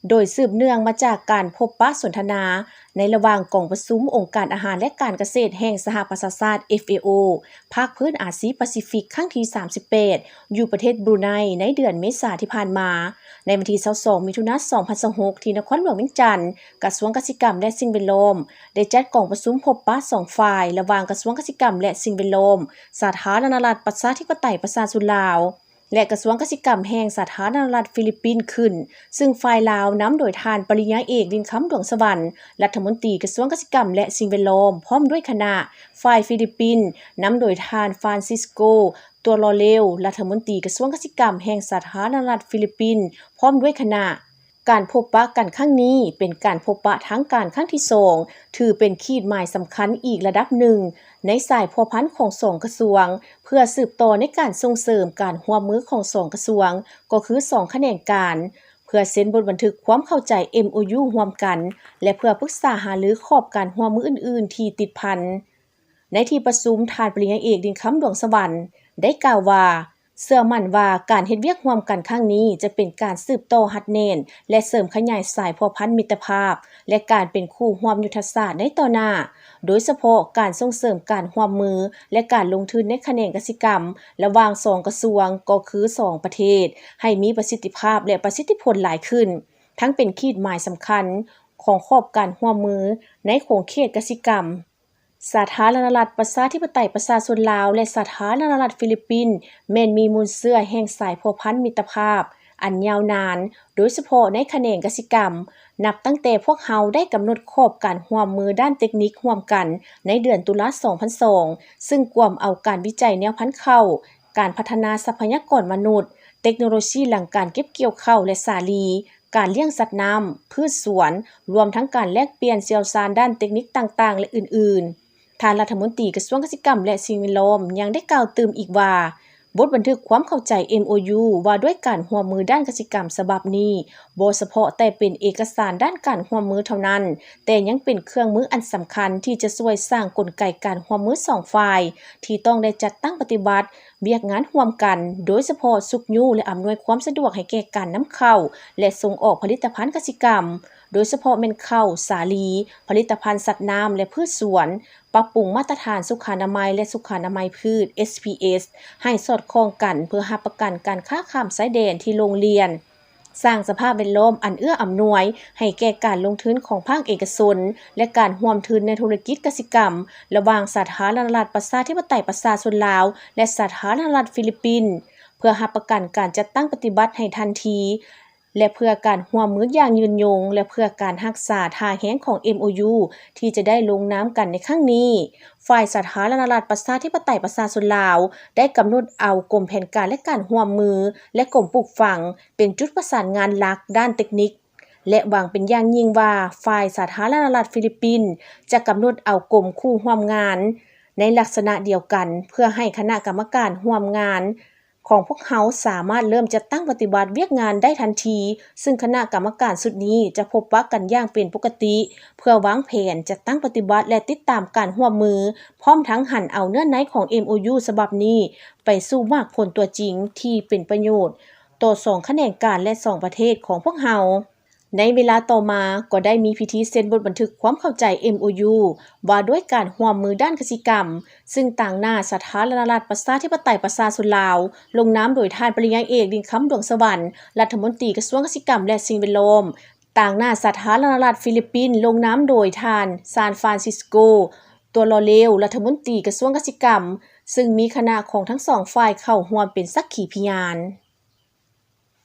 ໂດຍສືບເນື່ອງມາຈາກການພົບປະສົນທະນາ ໃນລະຫວ່າງກອງປະຊຸມອົງການອາຫານ ແລະ ການກະເສດແຫ່ງສະຫະປະຊາຊາດ FAO ພາກພື້ນອາຊີປາຊີຟິກ ຄັ້ງທີສາມສິບແປດ ຢູ່ປະເທດບຣູໄນ ໃນເດືອນເມສາທີ່ຜ່ານມາ. ໃນວັນທີຊາວສອງ ມິຖຸນາ ສອງພັນຊາວຫົກ ທີ່ນະຄອນຫຼວງວຽງຈັນ, ກະຊວງກະສິກຳ ແລະ ສິ່ງແວດລ້ອມ ໄດ້ຈັດກອງປະຊຸມພົບປະສອງຝ່າຍ ລະຫວ່າງກະຊວງກະສິກຳ ແລະ ສິ່ງແວດລ້ອມ ສາທາລະນະລັດປະຊາທິປະໄຕປະຊາຊົນລາວ ແລະ ກະຊວງກະສິກຳແຫ່ງສາທາລະນະລັດຟີລິບປິນຂຶ້ນ, ຊຶ່ງຝ່າຍລາວນຳໂດຍທ່ານປະລິນຍາເອກ ລິນຄຳ ດວງສະຫວັນ ລັດຖະມົນຕີກະຊວງກະສິກຳ ແລະ ສິ່ງແວດລ້ອມ ພ້ອມດ້ວຍຄະນະ, ຝ່າຍຟີລິບປິນນຳໂດຍທ່ານ ຟານຊິສໂກ ຕົວລໍເລວ ລັດຖະມົນຕີກະຊວງກະສິກຳແຫ່ງສາທາລະນະລັດຟີລິບປິນ ພ້ອມດ້ວຍຄະນະ. ການພົບປະກັນຄັ້ງນີ້ເປັນການພົບປະທາງການຄັ້ງທີສອງ ຖືເປັນຂີດໝາຍສຳຄັນອີກລະດັບໜຶ່ງ ໃນສາຍພົວພັນຂອງສອງກະຊວງ ເພື່ອສືບຕໍ່ໃນການສົ່ງເສີມການຮ່ວມມືຂອງສອງກະຊວງ ກໍຄືສອງຂະແໜງການ ເພື່ອເຊັນບົດບັນທຶກຄວາມເຂົ້າໃຈ MOU ຮ່ວມກັນ ແລະ ເພື່ອປຶກສາຫາລືຂອບການຮ່ວມມືອື່ນໆທີ່ຕິດພັນ. ໃນທີ່ປະຊຸມ, ທ່ານປະລິນຍາເອກ ລິນຄຳ ດວງສະຫວັນ ໄດ້ກ່າວວ່າ ເຊື່ອໝັ້ນວ່າການເຮັດວຽກຮ່ວມກັນຄັ້ງນີ້ ຈະເປັນການສືບຕໍ່ຮັດແໜ້ນ ແລະ ເສີມຂະຫຍາຍສາຍພົວພັນມິດຕະພາບ ແລະ ການເປັນຄູ່ຮ່ວມຍຸດທະສາດໃນຕໍ່ໜ້າ, ໂດຍສະເພາະການສົ່ງເສີມການຮ່ວມມື ແລະ ການລົງທຶນໃນຂະແໜງກະສິກຳ ລະຫວ່າງສອງກະຊວງ ກໍຄືສອງປະເທດ ໃຫ້ມີປະສິດທິພາບ ແລະ ປະສິດທິຜົນຫຼາຍຂຶ້ນ, ທັງເປັນຂີດໝາຍສຳຄັນຂອງຂອບການຮ່ວມມືໃນຂົງເຂດກະສິກຳ. ສາທາລະນະລັດປະຊາທິປະໄຕປະຊາຊົນລາວ ແລະ ສາທາລະນະລັດຟີລິບປິນ ແມ່ນມີມູນເຊື້ອແຫ່ງສາຍພົວພັນມິດຕະພາບອັນຍາວນານ, ໂດຍສະເພາະໃນຂະແໜງກະສິກຳ, ນັບຕັ້ງແຕ່ພວກເຮົາໄດ້ກຳນົດຂອບການຮ່ວມມືດ້ານເຕັກນິກຮ່ວມກັນໃນເດືອນຕຸລາ ສອງພັນສອງ ຊຶ່ງກວມເອົາການວິໄຈແນວພັນເຂົ້າ, ການພັດທະນາຊັບພະຍາກອນມະນຸດ, ເຕັກໂນໂລຊີຫຼັງການເກັບກ່ຽວເຂົ້າ ແລະ ສາລີ, ການລ້ຽງສັດນ້ຳ, ພືດສວນ, ລວມທັງການແລກປ່ຽນຊ່ຽວຊານດ້ານເຕັກນິກຕ່າງໆ ແລະ ອື່ນໆ. ທ່ານລັດຖະມົນຕີກະຊວງກະສິກຳ ແລະ ສິ່ງແວດລ້ອມ ຍັງໄດ້ກ່າວຕື່ມອີກວ່າ ບົດບັນທຶກຄວາມເຂົ້າໃຈ MOU ວ່າດ້ວຍການຮ່ວມມືດ້ານກະສິກຳສະບັບນີ້ ບໍ່ສະເພາະແຕ່ເປັນເອກະສານດ້ານການຮ່ວມມືເທົ່ານັ້ນ, ແຕ່ຍັງເປັນເຄື່ອງມືອັນສຳຄັນທີ່ຈະຊ່ວຍສ້າງກົນໄກການຮ່ວມມືສອງຝ່າຍ ທີ່ຕ້ອງໄດ້ຈັດຕັ້ງປະຕິບັດວຽກງານຮ່ວມກັນ, ໂດຍສະເພາະຊຸກຍູ້ ແລະ ອຳນວຍຄວາມສະດວກໃຫ້ແກ່ການນຳເຂົ້າ ແລະ ສົ່ງອອກຜະລິດຕະພັນກະສິກຳ, ໂດຍສະເພາະແມ່ນເຂົ້າ, ສາລີ, ຜະລິດຕະພັນສັດນ້ຳ ແລະ ພືດສວນ, ປັບປຸງມາດຕະຖານສຸຂານະໄມ ແລະ ສຸຂານະໄມພືດ ເອສພີເອສ ໃຫ້ສອດຄ່ອງກັນ ເພື່ອຮັບປະກັນການຄ້າຂ້າມຊາຍແດນທີ່ໂລ່ງລ່ຽນ, ສ້າງສະພາບແວດລ້ອມອັນເອື້ອອຳນວຍໃຫ້ແກ່ການລົງທຶນຂອງພາກເອກະຊົນ ແລະ ການຮ່ວມທຶນໃນທຸລະກິດກະສິກຳ ລະຫວ່າງສາທາລະນະລັດປະຊາທິປະໄຕປະຊາຊົນລາວ ແລະ ສາທາລະນະລັດຟີລິບປິນ ເພື່ອຮັບປະກັນການຈັດຕັ້ງປະຕິບັດໃຫ້ທັນທີ ແລະ ເພື່ອການຮ່ວມມືຢ່າງຍືນຍົງ ແລະ ເພື່ອການຮັກສາທ່າແຮງຂອງ MOU ທີ່ຈະໄດ້ລົງນາມກັນໃນຄັ້ງນີ້, ຝ່າຍສາທາລະນະລັດປະຊາທິປະໄຕປະຊາຊົນລາວ ໄດ້ກຳນົດເອົາກົມແຜນການ ແລະ ການຮ່ວມມື ແລະ ກົມປູກຝັງ ເປັນຈຸດປະສານງານຫຼັກດ້ານເຕັກນິກ ແລະ ຫວັງເປັນຢ່າງຍິ່ງວ່າ ຝ່າຍສາທາລະນະລັດຟີລິບປິນ ຈະກຳນົດເອົາກົມຄູ່ຮ່ວມງານໃນລັກສະນະດຽວກັນ ເພື່ອໃຫ້ຄະນະກຳມະການຮ່ວມງານ ຂອງພວກເຮົາສາມາດເລີ່ມຈັດຕັ້ງປະຕິບັດວຽກງານໄດ້ທັນທີ, ຊຶ່ງຄະນະກຳມະການຊຸດນີ້ຈະພົບປະກັນຢ່າງເປັນປົກກະຕິ ເພື່ອວາງແຜນ, ຈັດຕັ້ງປະຕິບັດ ແລະ ຕິດຕາມການຮ່ວມມື, ພ້ອມທັງຫັນເອົາເນື້ອໃນຂອງ MOU ສະບັບນີ້ໄປສູ່ໝາກຜົນຕົວຈິງທີ່ເປັນປະໂຫຍດຕໍ່ສອງຂະແໜງການ ແລະ ສອງປະເທດຂອງພວກເຮົາ. ໃນເວລາຕໍ່ມາກໍໄດ້ມີພິທີເຊັນບົດບັນທຶກຄວາມເຂົ້າໃຈ MOU ວ່າດ້ວຍການຮ່ວມມືດ້ານກະສິກຳ, ຊຶ່ງຕາງໜ້າສາທາລະນະລັດປະຊາທິປະໄຕປະຊາຊົນລາວ ລົງນາມໂດຍທ່ານປະລິນຍາເອກ ລິນຄຳ ດວງສະຫວັນ ລັດຖະມົນຕີກະຊວງກະສິກຳ ແລະ ສິ່ງແວດລ້ອມ, ຕາງໜ້າສາທາລະນະລັດຟີລິບປິນ ລົງນາມໂດຍທ່ານ ຊານຟຣານຊິສໂກ ຕົວລໍເລວ ລັດຖະມົນຕີກະຊວງກະສິກຳ, ຊຶ່ງມີຄະນະຂອງທັງສອງຝ່າຍເຂົ້າຮ່ວມເປັນສັກຂີພະຍານ.